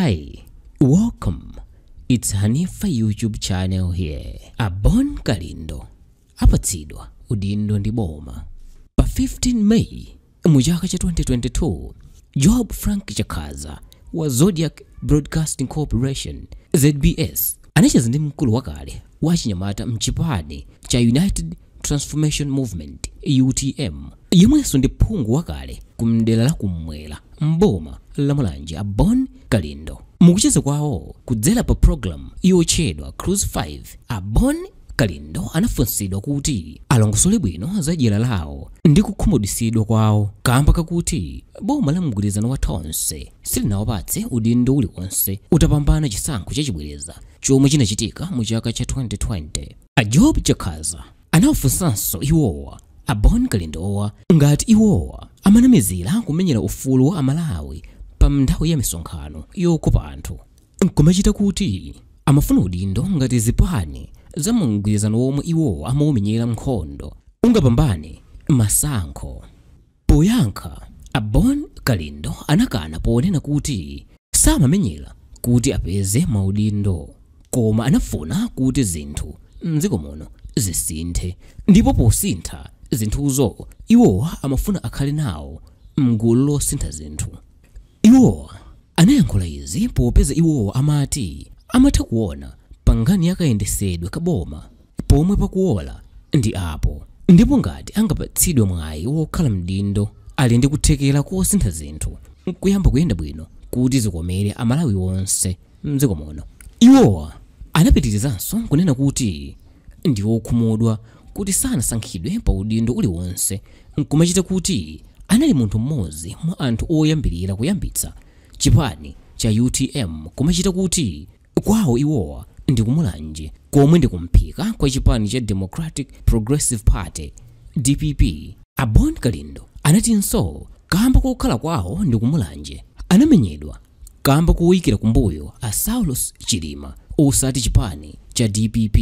Hi, welcome. It's Hanifa YouTube channel here. A Bon Kalindo apatsidwa udindo ndi boma. Pa 15 May mu chaka cha 2022, Job Frank Chakaza wa Zodiac Broadcasting Corporation ZBS anacheza ndi mkulu wakale wa chinyamata mchipani cha United Transformation Movement UTM, yemwenso ndi phungu wakale kumdera la kumwera mboma la Mulanje, a Bon Kalindo. Mukucheza kwawo kudzera pa program yotchedwa Cruise 5, a Bon Kalindo anafunsidwa kuti alongosole bwino za dyera lawo ndi kukhumudwitsidwa kwawo kamba kakuti boma la mgwirizano wa Tonse silinawapatse udindo uliwonse utapambana chisankho chachibwereza chomwe chinachitika mu chaka cha 2020. A Job Chakaza anawafunsanso iwowa a Bon Kalindowa ngati iwowa amanamizira kumenyera ufulu wa Amalawi pa nthawi ya misonkhano yokopa anthu, nkumachita kuti amafuna udindo ngati zipani za mgwirizano womwe iwowa amaumenyera nkhondo ungapambane masankho. Poyankha, a Bon Kalindo anakana ponena kuti samamenyera kuti apeze maudindo, koma anafuna kuti zinthu mdziko muno zisinthe, ndipo posintha zinthuzo iwowa amafuna akhale nawo mgulu losintha zinthu. Iwowa anayankhula izi popeza iwowa amati amatha kuona pangani yakayendesedwe kaboma pomwe pakuola ndi apo, ndipo ngati angapatsidwe mwayi wokhala mdindo ali ndi kuthekera kosintha zinthu nkuyamba kuyenda bwino kuti zikomere Amalawi onse mdziko muno. Iwowa anapitirizanso kunena kuti ndi wokhumudwa kuti sanasankhidwe pa udindo uliwonse, nkumachita kuti anali munthu mmodzi mwa anthu oyambirira kuyambitsa chipani cha UTM, kumachita kuti kwawo iwowa ndi kumulanje komwe ndi kumphika kwa chipani cha Democratic Progressive Party DPP. A Bon Kalindo anatinso kamba kokhala kwawo ndi kumulanje anamenyedwa kamba kuyikira kumbuyo a Saulos Chilima osati chipani cha DPP,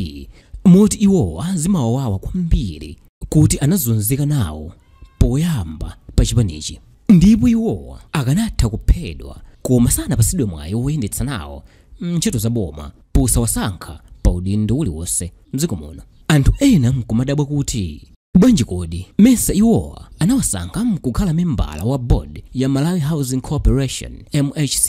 moti iwowa zimawawawa kwambiri kuti anazunzika nawo poyamba pa chipanichi, ndipo iwowa akanatha kuphedwa koma sanapatsidwe mwayi woyendetsa nawo ntchito za boma posawasankha pa udindo uliwonse mdziko muno. Anthu ena nkumadabwa kuti bwanji kodi mesa iwowa anawasankha mkukhala membala wa board ya Malawi Housing Corporation MHC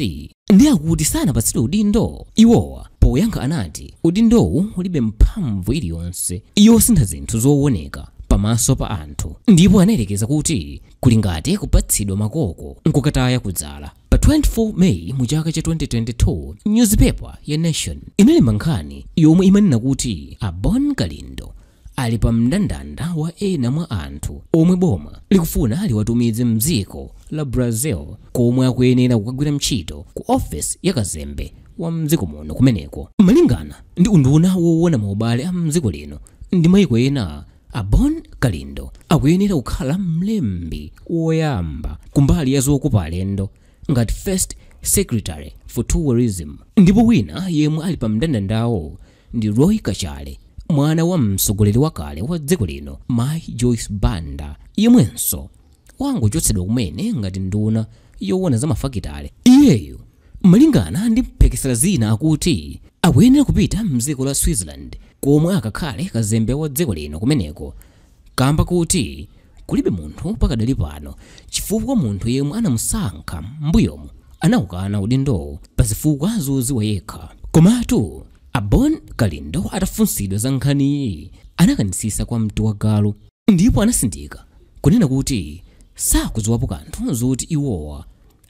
ndi akuti sanapatsidwe udindo. Iwowa poyankha anati udindowu ulibe mphamvu iliyonse yosintha zinthu zooneka pamaso pa anthu, ndipo anayerekeza kuti kuli ngati kupatsidwa makoko nkukataya kudzala. Pa 24 May mu chaka cha 2022, newspaper ya Nation inalemba nkhani yomwe imanena kuti a Bon Kalindo ali pa mndandanda wa ena mwa anthu omwe boma likufuna liwatumize mdziko la Brazil komwe akuyenera kukagwira ntchito ku office ya kazembe wa mdziko muno kumeneko. Malingana ndi unduna woona maubale a mdziko lino ndi mayiko ena, a Bon Kalindo akuyenera kukhala mlembi woyamba kumbali ya zokopa alendo ngati First Secretary for Tourism, ndipo wina yemwe ali pa mndandandawo ndi Roy Kachale, mwana wa mtsogoleri wakale wa dziko lino Mai Joyce Banda, yemwenso wangochotsedwa kumene ngati nduna yoona za mafakitale. Iyeyo malingana ndi mphekesera zina akuti akuyenera kupita mdziko la Switzerland komwe akakhale kazembe wa dziko lino kumeneko, kamba kuti kulibe munthu pakadali pano chifukwa munthu yemwe anamusankha mbuyomu anawukana udindowo pa zifukwa zoziwa yekha. Komatu a Bon Kalindo atafunsidwa za nkhaniyi anakanisisa kwa mtu wa galu, ndipo anasindika kunena kuti sakudziwapo kanthu zoti iwowa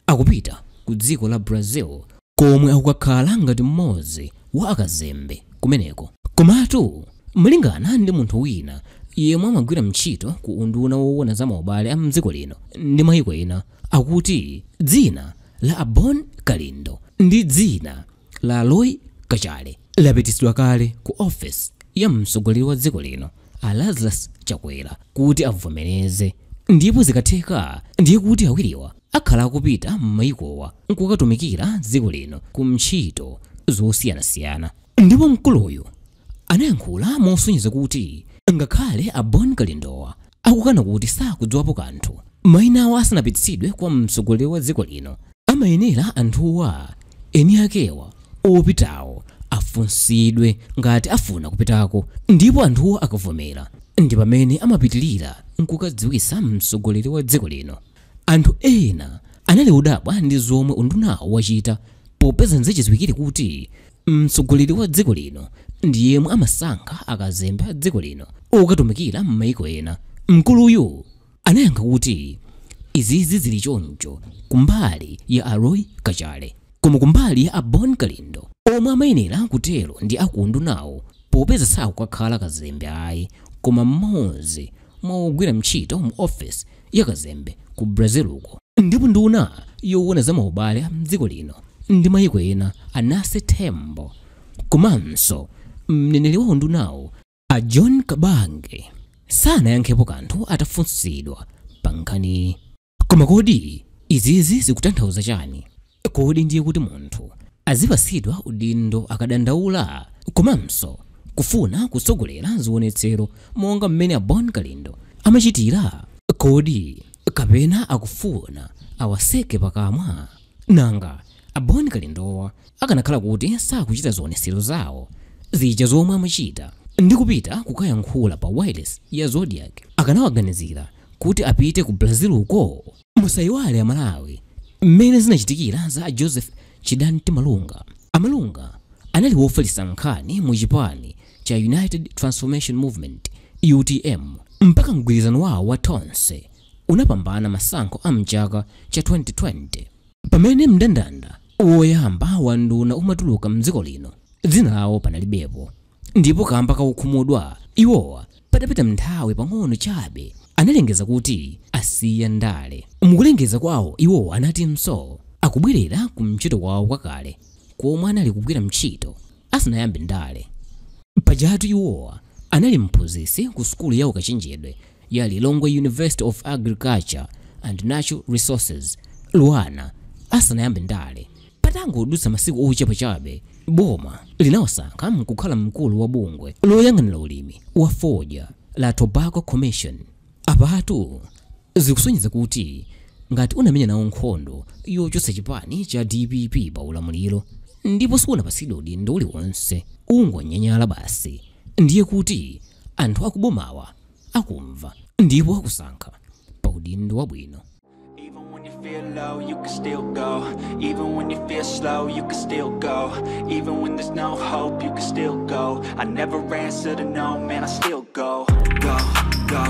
akupita ku dziko la Brazil komwe akukakhala ngati mmodzi wa akazembe kumeneko. Komatu malingana ndi munthu wina yemwe amagwira ntchito ku unduna woona za maubale a mdziko lino ndi mayiko ena, akuti dzina la a Bon Kalindo ndi dzina la Roy Kachale lapititsidwa kale ku office ya mtsogoleri wa dziko lino a Lazarus Chakwera kuti avomereze, ndipo zikatheka ndiye kuti awiriwa akhala akupita m'mayikowa nkukatumikira dziko lino ku ntchito zosiyanasiyana. Ndipo mkuluyu anayankhula mosonyeza kuti ngakhale a Bon Kalindowa akukana kuti sakudziwapo kanthu, mayina awo asanapititsidwe kwa mtsogoleri wa dziko lino amayenera anthuwa eni akewa opitawo afunsidwe ngati afuna kupitako, ndipo anthuwo akavomera ndi pamene amapitilira nkukadziwitsa mtsogoleri wa dziko lino. Anthu ena anali udabwa ndi zomwe undunawo wachita, popeza nzichidziwikire kuti mtsogoleri wa dziko lino ndi yemwe amasankha akazembe a dziko lino okatumikira m'mayiko ena. Mkuluyu anayankha kuti izizi zili choncho kumbali ya a Roy Kachale, koma kumbali ya a Bon Kalindo omwe amayenera kutero ndi akundunawo, popeza sakukakhala kazembe ayi, koma mmodzi mwa ogwira ntchito mu office ya kazembe ku Brazil uko. Ndipo nduna yoona za maubale a mdziko lino ndi mayiko ena Anase Tembo komanso mneneri wa undunawo a John Kabange sanayankhepo kanthu atafunsidwa pa nkhani. Koma kodi izizi zikutanthauza chani? Kodi ndiye kuti munthu azipasidwa udindo akadandaula komanso kufuna kutsogolera zionetsero monga mmene a Bon Kalindo amachitira? Kodi kapena akufuna awaseke pakamwa? Nanga a Bon Kalindowa akanakhala kuti sakuchita zionetsero zawo zija zomwe amachita ndi kupita kukayankhula pa wireless ya Zodiac, akanawaganizira kuti apite ku Brazil uko? Musayiwale Amalawi mmene zinachitikira za Joseph Chidanti Malunga. Amalunga anali wofalitsa nkhani mu chipani cha United Transformation Movement UTM mpaka mgwirizano wawo wa Tonse unapambana masankho a mchaka cha 2020, pamene mndandanda woyamba wa nduna umatuluka mdziko lino dzina lawo panalibepo. Ndipo kamba kaukhumudwa iwowa patapita nthawi pang'ono chabe analengeza kuti asiya ndale. Mukulengeza kwawo iwowa anatinso akubwerera ku ntchito kwawo kwakale komwe anali kugwira ntchito asanayambe ndale. Pajatu iwowa anali mphunzitsi ku sukulu ya ukachenjedwe ya Lilongwe University of Agriculture and Natural Resources Luana asanayambe ndale. Patangodutsa masiku ochepa chabe, boma linawasankha mkukhala mkulu wa bungwe loyang'anira ulimi wa fodya la Tobacco Commission. Apatu zikusonyeza kuti ngati unamenya nawo nkhondo yochotsa chipani cha DPP pa ulamuliro ndipo sunapasidwe udindo uliwonse, ungonyanyala basi, ndiye kuti anthu akubomawa akumva ndipo akusankha pa udindo wabwino. Even when you feel low, you can still go. Even when you feel slow, you can still go. Even when there's no hope, you can still go. I never answer to no, man, I still go. Go, go,